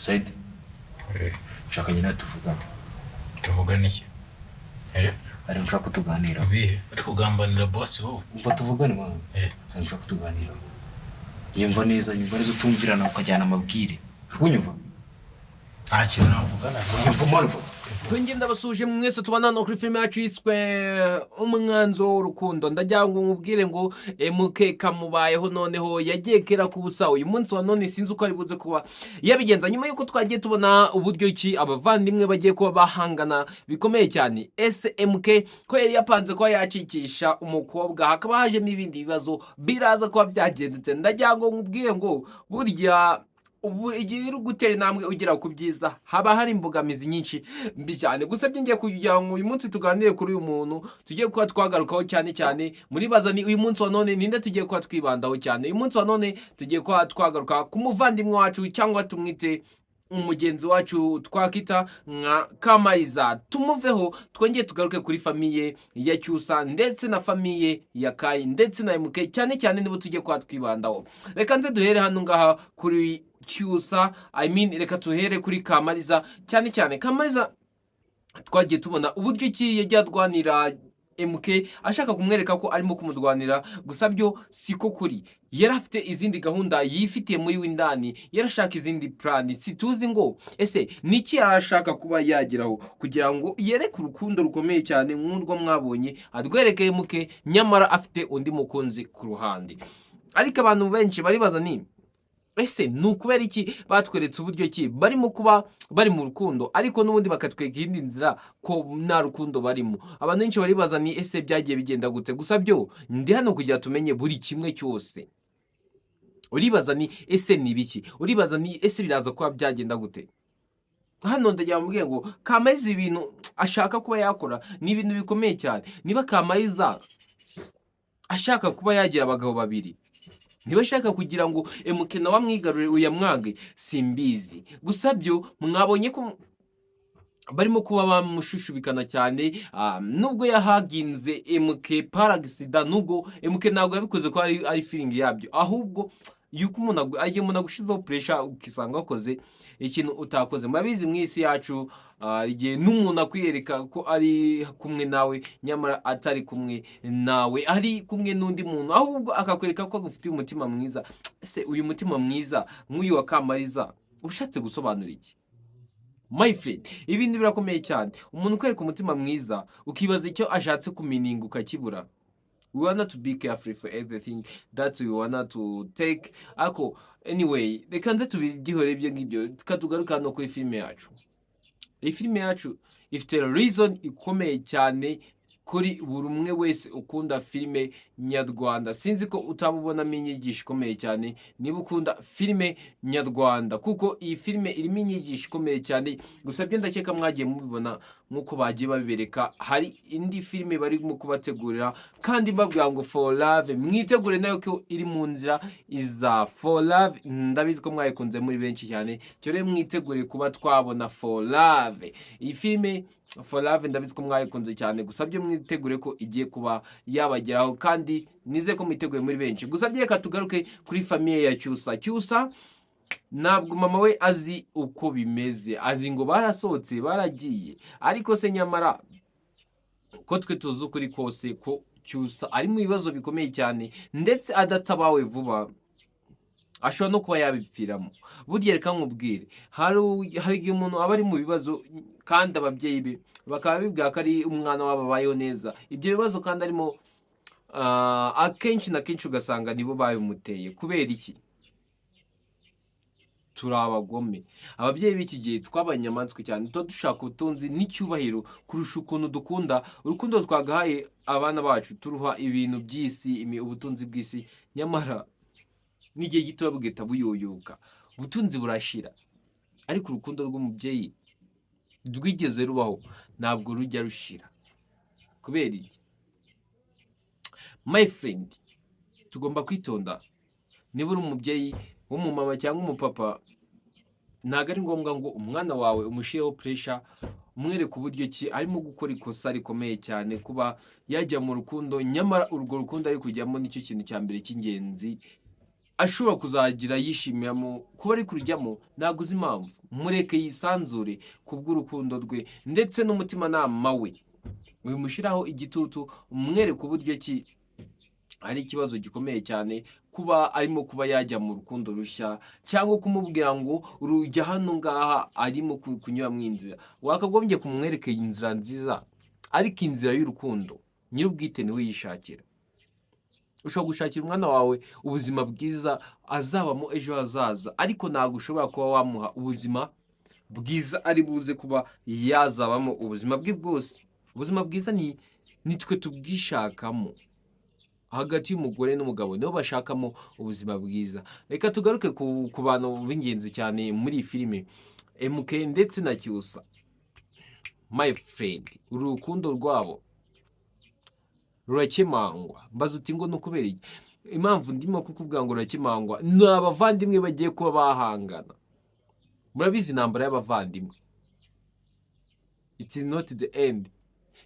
Saidi, nshaka nyine tuvugane. Tuvugane iki? Hari nshaka ko tuganiraho. Ibihe uri kugambanira boss wowe? Umva, tuvugane mwana. Hari nshaka ko tuganiraho. Nyumva neza, nyumva neza, utumvirana ukajyana amabwire. Uri kunyumva? Nta kintu navugana nawe. Nyumva mwana, uva. Twongeye ndabasuje mwese tubana hano kuri filime yacu yiswe Umwanzuro w'Urukundo. Ndagira ngo nkubwire ngo MK kamubayeho, noneho yagiye kera ku busa. Uyu munsi wa none sinzi uko ari buze kuba yabigenza, nyuma y'uko twagiye tubona uburyo ki abavandimwe bagiye kuba bahangana bikomeye cyane. Ese MK ko yari yapanze kuba yacikisha umukobwa, hakaba hajemo ibindi bibazo, biraza kuba byagendetse? Ndagira ngo nkubwire ngo burya ubu igihe uri gutera intambwe ugera ku byiza, haba hari imbogamizi nyinshi mbi cyane. Gusa byingiye kugira ngo uyu munsi tuganire kuri uyu muntu tugiye kuba twagarukaho cyane cyane. Muribaza ni uyu munsi wa none ninde tugiye kuba twibandaho cyane? Uyu munsi wa none tugiye kuba twagaruka ku muvandimwe wacu, cyangwa tumwite umugenzi wacu twakita nka Kamariza. Tumuveho, twongere tugaruke kuri famille ya Cyusa ndetse na famille ya Kayi ndetse na MK cyane cyane, nibo tugiye kuba twibandaho. Reka nze duhere hano ngaha kuri Cyusa, I mean, reka tuhere kuri Kamariza cyane cyane. Kamariza twagiye tubona uburyo ki yagiye arwanira MK, ashaka kumwereka ko arimo kumurwanira, gusa byo siko kuri. Yari afite izindi gahunda yifitiye muri we indani, yarashaka izindi plan. Situzi ngo ese niki yari ashaka kuba yageraho kugira ngo yereke urukundo rukomeye cyane nk'urwo mwabonye arwereke MK, nyamara afite undi mukunzi ku ruhande. Ariko abantu benshi baribaza ni ese ni ukubera iki batweretse uburyo ki barimo kuba bari mu rukundo, ariko n'ubundi bakatwereka iyindi nzira ko nta rukundo barimo? Abantu benshi baribaza ni ese byagiye bigenda gute? Gusa byo ndi hano kugira tumenye buri kimwe cyose. Uribaza ni ese ni ibiki? Uribaza ni ese biraza kuba byagenda gute? Hano ndagira mubwiye ngo Kamariza ibintu ashaka kuba yakora ni ibintu bikomeye cyane. Niba Kamariza ashaka kuba yagira abagabo babiri, niba ashaka kugira ngo MK nawe amwigarurire uyamwange, simbizi. Gusa byo mwabonye ko barimo kuba bamushushubikana cyane, nubwo yahaginze MK par accident, nubwo MK ntabwo yabikoze ko ari feeling yabyo, ahubwo yuko umuntu agiye, umuntu agushizeho pressure, ukisanga wakoze ikintu utakoze. Murabizi, mu isi yacu igihe n'umuntu akwiyereka ko ari kumwe nawe, nyamara atari kumwe nawe, ari kumwe n'undi muntu, ahubwo akakwereka ko agufitiye umutima mwiza. Ese uyu mutima mwiza nk'uyu wa Kamariza ushatse gusobanura iki? My friend, ibintu birakomeye cyane. Umuntu ukwereka umutima mwiza, ukibaza icyo ashatse kumininga ukakibura. We wanna to be careful for everything that we wanna to take. Ariko anyway, reka nze tubigihore ibyo ngibyo, tukatugaruka hano kuri filime yacu. Iyi filime yacu ifite reason ikomeye cyane kuri buri umwe wese ukunda filime nyarwanda. Sinzi ko utabubonamo inyigisho ikomeye cyane niba ukunda filime nyarwanda, kuko iyi filime irimo inyigisho ikomeye cyane. Gusa byo ndakeka mwagiye mubibona nk'uko bagiye babibereka. Hari indi filime barimo kubategurira, kandi mbabwira ngo For Love mwitegure nayo ko iri mu nzira iza. For Love ndabizi ko mwayikunze muri benshi cyane cyo, rero mwitegure kuba twabona For Love. Iyi filime For Love ndabizi ko mwayikunze cyane, gusa byo mwitegure ko igiye kuba yabageraho, kandi nizeye ko mwiteguye muri benshi. Gusa byo reka tugaruke kuri famille ya Cyusa. Cyusa ntabwo mama we azi uko bimeze, azi ngo barasohotse baragiye. Ariko se nyamara ko twe tuzi ukuri kose ko Cyusa ari mu bibazo bikomeye cyane, ndetse adatabawe vuba ashobora no kuba yabipfiramo? Burya reka nkubwire, hari igihe umuntu aba ari mu bibazo, kandi ababyeyi be bakaba bibwira ko ari umwana wabo abayeho neza. Ibyo bibazo kandi arimo, akenshi na kenshi ugasanga nibo babimuteye. Kubera iki? Turi abagome. Ababyeyi b'iki gihe twabaye inyamaswa cyane. Tuba dushaka ubutunzi n'icyubahiro kurusha ukuntu dukunda. Urukundo twagahaye abana bacu turuha ibintu by'isi, ubutunzi bw'isi, nyamara n'igihe gito bugahita buyoyoka. Ubutunzi burashira, ariko urukundo rw'umubyeyi rwigeze rubaho ntabwo rujya rushira. Kubera iki? My friend, tugomba kwitonda. Niba uri umubyeyi w'umumama cyangwa umupapa, ntabwo ari ngombwa ngo umwana wawe umushireho pressure, umwereke uburyo ki arimo gukora ikosa rikomeye cyane kuba yajya mu rukundo, nyamara urwo rukundo ari kujyamo nicyo kintu cya mbere cy'ingenzi. Ashobora kuzagira yishimiramo kuba ari kurujyamo. Ntabwo uzi impamvu. Mureke yisanzure kubw'urukundo rwe ndetse n'umutimanama we. Wimushyiraho igitutu, umwereke uburyo ki ari ikibazo gikomeye cyane kuba arimo kuba yajya mu rukundo rushya, cyangwa kumubwira ngo rujya hano ngaha arimo kunyura mu inzira. Wakagombye kumwereka inzira nziza, ariko inzira y'urukundo nyir'ubwite niwe yishakira. Ushobora gushakira umwana wawe ubuzima bwiza azabamo ejo hazaza, ariko ntabwo ushobora kuba wamuha ubuzima bwiza ari buze kuba yazabamo ubuzima bwe bwose. Ubuzima bwiza ni twe tubwishakamo. Hagati y'umugore n'umugabo nibo bashakamo ubuzima bwiza. Reka tugaruke ku bantu b'ingenzi cyane muri iyi filime, MK ndetse na Cyusa. My friend, uru rukundo rwabo rurakemangwa. Mbaza uti ngo ni ukubera iki? Impamvu ndimo kukubwira ngo rurakemangwa, ni abavandimwe bagiye kuba bahangana. Murabizi, intambara y'abavandimwe, it is not the end.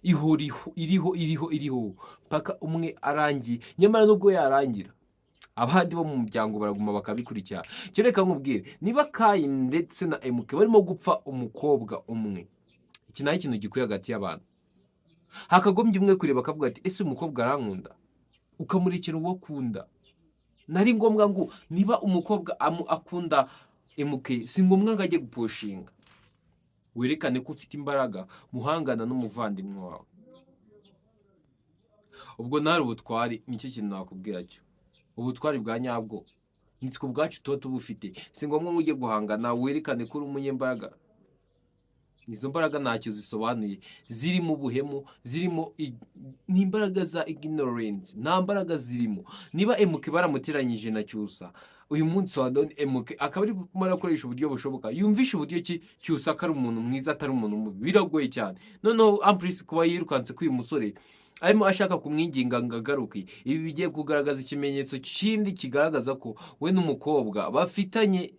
Ihora iriho, iriho, iriho paka umwe arangiye. Nyamara nubwo yarangira, abandi bo mu muryango baraguma bakabikurikirana. Cyo reka nkubwire, niba Kayi ndetse na MK barimo gupfa umukobwa umwe, iki naho ikintu gikwiye hagati y'abantu, hakagombye umwe kureba akavuga ati: "Ese uyu mukobwa arankunda?" Ukamurekera uwo akunda. Nari ngombwa ngo niba umukobwa akunda MK, si ngombwa ngo ajye gupushinga. Werekane ko ufite imbaraga muhangana n'umuvandimwe wawe. Ubwo nawe ubutwari, nicyo kintu nakubwira cyo. Ubutwari bwa nyabwo nitwe ubwacu tuba tubufite. Si ngombwa ngo ujye guhangana, werekane ko uri umunyembaraga. Izo mbaraga ntacyo zisobanuye, zirimo ubuhemu, zirimo ni imbaraga za ignorance, nta mbaraga zirimo. Niba MK baramuteranyije na Cyusa, uyu munsi wa none MK akaba ari kumara akoresha uburyo bushoboka yumvisha uburyo ki Cyusa ko ari umuntu mwiza, atari umuntu mubi, biragoye cyane. Noneho ampurisi kuba yirukanse kuri uyu musore arimo ashaka kumwinginga ngo agaruke, ibi bigiye kugaragaza ikimenyetso kindi kigaragaza ko we n'umukobwa bafitanye,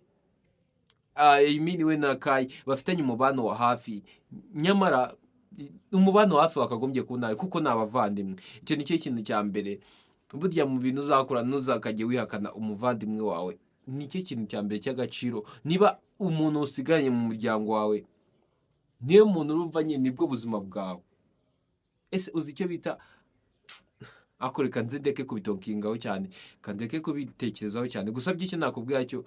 I mean, we na Kai bafitanye umubano wa hafi. Nyamara umubano wa hafi wakagombye kuba, kuko ni abavandimwe. Icyo ni cyo kintu cya mbere. Burya mu bintu uzakora, ntuzakajye wihakana umuvandimwe wawe. Nicyo kintu cya mbere cy'agaciro. Niba umuntu usigaranye mu muryango wawe, niyo muntu urumva nyine nibwo buzima bwawe. Ese uzi icyo bita ako? Reka nze ndeke kubitalkingaho cyane, kandeke kubitekerezaho cyane. Gusa by'icyo nakubwira cyo,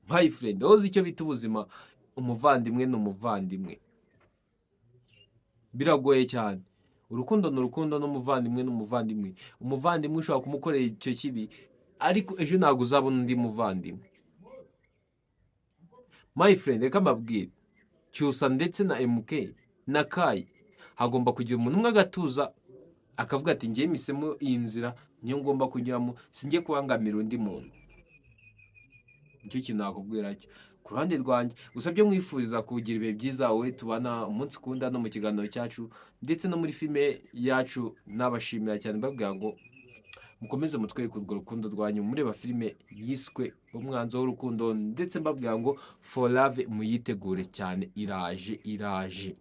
my friend, wowe uzi icyo bita ubuzima? Umuvandimwe ni umuvandimwe. Biragoye cyane. Urukundo ni urukundo, n'umuvandimwe ni umuvandimwe. Umuvandimwe ushobora kumukorera icyo kibi, ariko ejo ntabwo uzabona undi muvandimwe. My friend, reka mbabwire, Cyusa ndetse na MK na Kayi, hagomba kugira umuntu umwe agatuza, akavuga ati: "Ngiye mpisemo iyi nzira, niyo ngomba kunyuramo, singiye kubangamira undi muntu." Nicyo kintu nakubwira cyo ku ruhande rwanjye. Gusa byo mwifuriza kugira ibihe byiza, wowe tubana umunsi ukunda no mu kiganiro cyacu ndetse no muri filime yacu. Nabashimira cyane, mbabwira ngo mukomeze mutwereke urwo rukundo rwanyu mureba filime yiswe Umwanzuro w'Urukundo, ndetse mbabwira ngo For Love muyitegure cyane, iraje, iraje.